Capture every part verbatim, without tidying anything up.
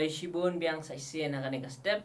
Shibun biang sa shisien ha kane ka step.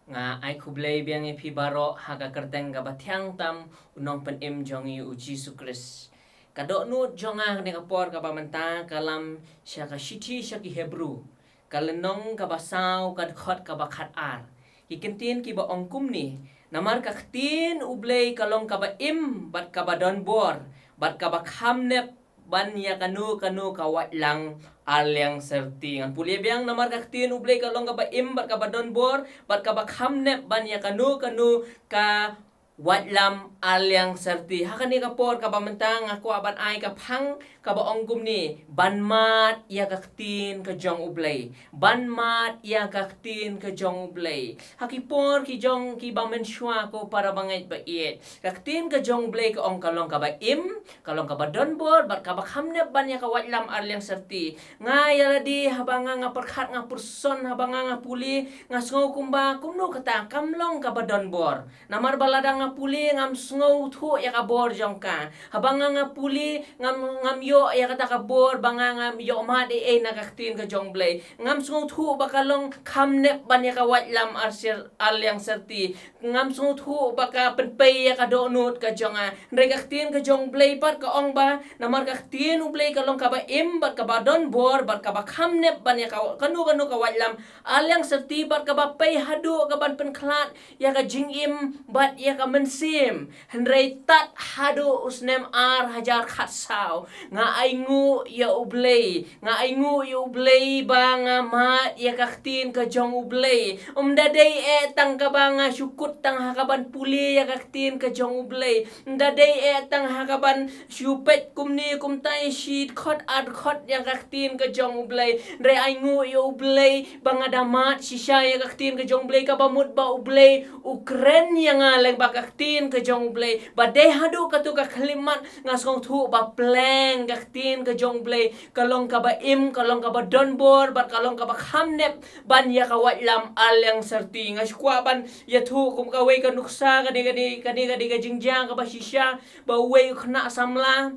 Nga ai khublei biang ïa phi baroh ha ka kyrteng kaba thiang tam u Nongpynim jong ngi u Jisu Khrist. Ka dohnud jong nga ha kane ka por kaba mynta ka lam sha ka shithi sha ki Hebru, ka lynnong kaba saw, ka dkhot kaba khatar. Ki kyntien kiba ong kumne: Namar ka ktien U Blei ka long kaba im bad kaba donbor bad kaba kham nep ban ïa kano kano ka waitlam arliang syrti. Ngan pule biang: Namar ka ktien U Blei ka long kaba im bad kaba donbor bad kaba kham nep ban ïa kano kano ka waitlam arliang syrti. Ha kane ka por kaba mynta nga kwah ban ai ka phang kaba ong kumne: Ban mad ïa ka ktien ka jong U Blei. Ban mad ïa ka ktien ka jong U Blei. Ha ki por ki jong kiba mynshuwa, ko para bangeit ba ïeit, ka ktien ka jong U Blei ka ong ka long kaba im, ka long kaba donbor bad kaba kham nep ban ïa ka waitlam arliang syrti. Nga ïa lade haba nga nga pyrkhat, nga pyrshang, haba nga nga pule, nga sngew kumba kumno kata kam long kaba donbor. Namar ba lada nga pule ngam sngewthuh ïa ka bor jong ka. Haba nga nga pule ngam, ngam ïoh ïa kata ka bor ba nga ngam ïoh mad ei ei na ka ktien ka jong U Blei. Ngam sngewthuh ba ka long kham nep ban ïa ka waitlam ar sir, arliang syrti. Ngam sngewthuh ba ka pynpei ïa ka dohnud ka jong nga. Hynrei ka ktien ka jong U Blei pat ka ong ba namar ka ktien U Blei ka long kaba im bad kaba donbor bad kaba kham nep ban ïa ka, kano kano ka waitlam arliang syrti bad kaba pei haduh kaban pynkhlad ïa ka jingim bad ïa ka mynsiem. Hynrei tad haduh u snem ar hajar khatsaw nga ainguh ïa U Blei. Nga ainguh ïa U Blei ba nga mad ïa ka ktien ka jong U Blei. Ym da dei eh tang kaba nga shu kut tang ha kaban pule ïa ka ktien ka jong U Blei. Ym da dei eh tang ha kaban shu peit kumne kumtai shi dkhot ar dkhot ïa ka ktien ka jong U Blei. Hynrei ainguh ïa U Blei ba nga da mad shisha ïa ka ktien ka jong U Blei, kaba mut ba U Blei u kren ïa nga lyngba ka ktien ka jong U Blei. Ba dei haduh kato ka khyllipmat nga sngewthuh ba pleng ka ktien ka jong U Blei ka long kaba im, ka long kaba donbor bad ka long kaba kham nep ban ïa ka waitlam arliang syrti. Nga shu kwah ban ïathuh kum kawei ka nuksa, kane, kane, kane ka jingjia kaba shisha, ba uwei u khynnah samla,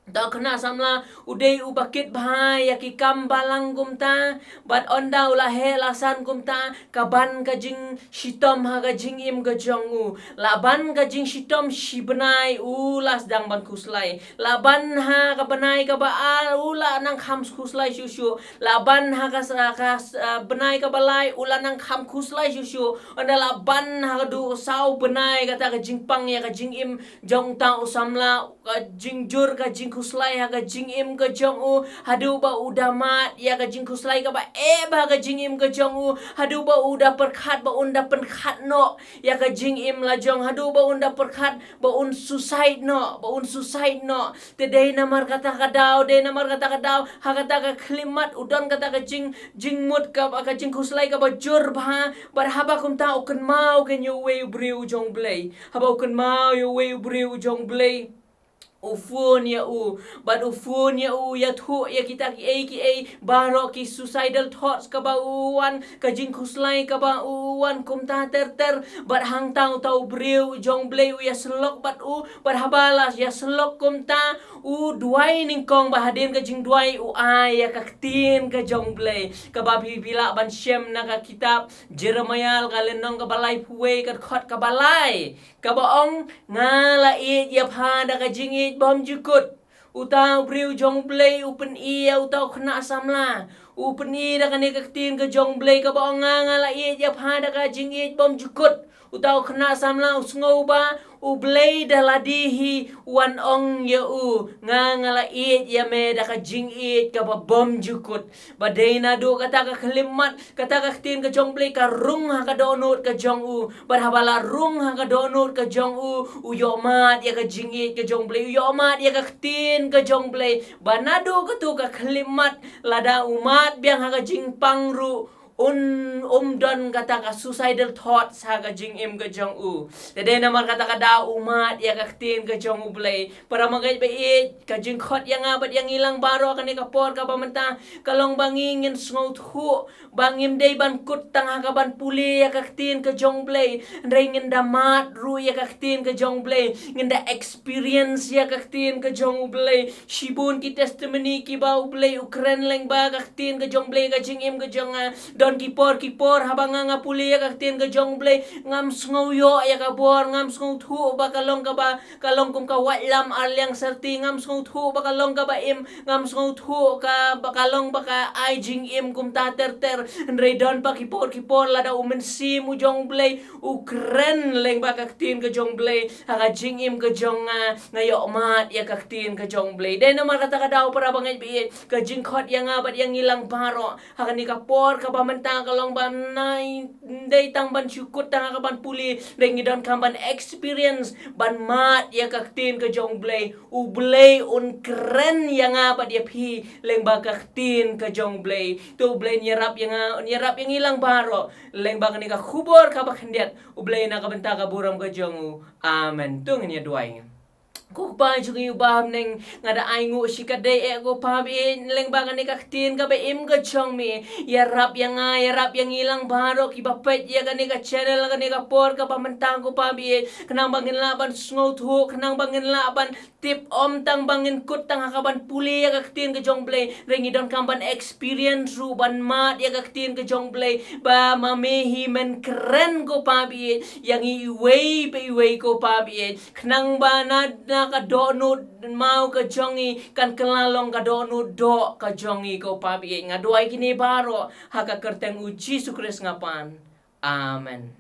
uta u khynnah samla u dei uba kit bha ïa ki kam balang kumta, bad ynda u la heh la san kumta, ka ban ka jingshitom ha ka jingim ka jong u. La ban ka jingshitom shi bnai u la sdang ban khuslai. La ban ha ka bnai kaba ar u la nang kham khuslai shuh shuh. La ban ha ka sa-, ka sa-, bnai kaba lai u la nang kham khuslai shuh shuh. Ynda la ban ha ka dei saw bnai kata ka jingpang ïa ka jingim jong uta u samla, ka jingjur ka jingkhuslai ha ka jingim ka jong u, haduh ba u da mad ïa ka jingkhuslai kaba eh bha ha ka jingim ka jong u, haduh ba u da pyrkhat ba un da pynkhat noh ïa ka jingim la jong, haduh ba un da pyrkhat ba un suicide noh, ba un suicide noh. Te dei namar kata ka daw, dei namar kata ka daw, ha kata ka khyllipmat u don kata ka jing, jingmut kaba, ka jingkhuslai kaba jur bha, bad haba kumta u kynmaw kein ïa uwei u briew u jong U Blei. Haba u kynmaw ïa uwei u briew u jong U Blei, u phone ïa u, bad u phone ïa u, ïathuh ïa kita kiei kiei baroh, ki suicidal thoughts kaba u wan, ka jingkhuslai kaba u wan kumta ter ter. Bad hangta uta u briew u jong U Blei u ïasyllok bad u, bad haba la ïasyllok kumta, u duwai nyngkong, bad hadien ka jingduwai u ai ïa ka ktien ka jong U Blei, kaba phi, phi lah ban shem na ka kitab Jeremiah ka lynnong kaba laiphew wei, ka dkhot kaba lai, kaba ong: Nga la ïeit ïa pha da ka jingïeit bymjukut. Uta u briew jong U Blei u pyni ïa uta u khynnah samla, u pyni da kane ka ktien ka jong U Blei kaba ong: Nga, nga la ïeit ïa pha da ka jingïeit bymjukut. Uta u khynnah samla u sngew ba U Blei da lade hi u wan ong ïa u: Nga, nga la ïeit ïa me da ka jingïeit kaba bymjukut. Ba dei naduh kata ka khyllipmat, kata ka ktien ka jong U Blei ka rung ha ka dohnud ka jong u. Bad haba la rung ha ka dohnud ka jong u, u ïohmad ïa ka jingïeit ka jong U Blei, u ïohmad ïa ka ktien ka jong U Blei. Ba naduh kato ka khyllipmat, lada u mad biang ha ka jingpang ruh, un, um don kata ka suicidal thoughts ha ka jingim ka jong u. Te dei namar kata ka daw u mad ïa ka ktien ka jong U Blei. Para bangeit ba ïeit, ka jingkhot ïa nga bad ïa ngi lang baroh kane ka por kaba mynta ka long ba ngi ngin sngewthuh ba ngim dei ban kut tang ha kaban pule ïa ka ktien ka jong U Blei, hynrei ngin da mad ruh ïa ka ktien ka jong U Blei, ngin da experience ïa ka ktien ka jong U Blei. Shibun ki testimony kiba U Blei u kren lyngba ka ktien ka jong U Blei ha ka jingim ka jong nga. Ki por ki por haba nga nga pule ïa ka ktien ka jong U Blei, ngam sngew ïoh ïa ka bor, ngam sngewthuh ba ka long kaba, ka long kum ka waitlam ar liang syrti, ngam sngewthuh ba ka long kaba im, ngam sngewthuh ka, ba ka long ba ka ai jingim kumta ter ter. Hynrei don pat ki por ki por lada U Mynsiem u jong U Blei u kren lyngba ka ktien ka jong U Blei ha ka jingim ka jong nga, nga ïoh mad ïa ka ktien ka jong U Blei. Dei namar kata ka daw, para bangeit ba ïeit, ka jingkhot ïa nga bad ïa ngi lang baroh ha kane ka por kaba mynta ka long ba ym dei tang ban shu kut tang ha ka ban pule, hynrei ngi donkam ban experience, ban mad ïa ka ktien ka jong U Blei. U Blei un kren ïa nga bad ïa phi lyngba ka ktien ka jong U Blei. To U Blei un ïarap ïa nga, un ïarap ïa ngi lang baroh lyngba kane ka khubor kaba khyndiat, U Blei, na ka bynta ka burom ka jong u. Amen. To ngin ïa duwai. Ko Kpa jong ngi uba ha bneng, nga da ainguh shikatdei eh ko Pa baieit, lyngba kane ka ktien kaba im ka jong me. Ïarap ïa nga, ïarap ïa ngi lang baroh kiba peit ïa kane ka channel, kane ka por kaba mynta ko Pa baieit, khnang ba ngin lah ban sngewthuh, khnang ba ngin lah ban tip, ym tang ba ngin kut tang ha ka ban pule ïa ka ktien ka jong U Blei, hynrei ngi donkam ban experience ruh, ban mad ïa ka ktien ka jong U Blei, ba ma me hi men kren ko Pa baieit ïa ngi iwei pa iwei ko Pa baieit, khnang ba na, na ka dohnud maw ka jong ngi kan kylla long ka dohnud doh ka jong ngi ko Pa baieit. Nga duwai kine baroh ha ka kyrteng U Jisu Khrist nga pan. Amen.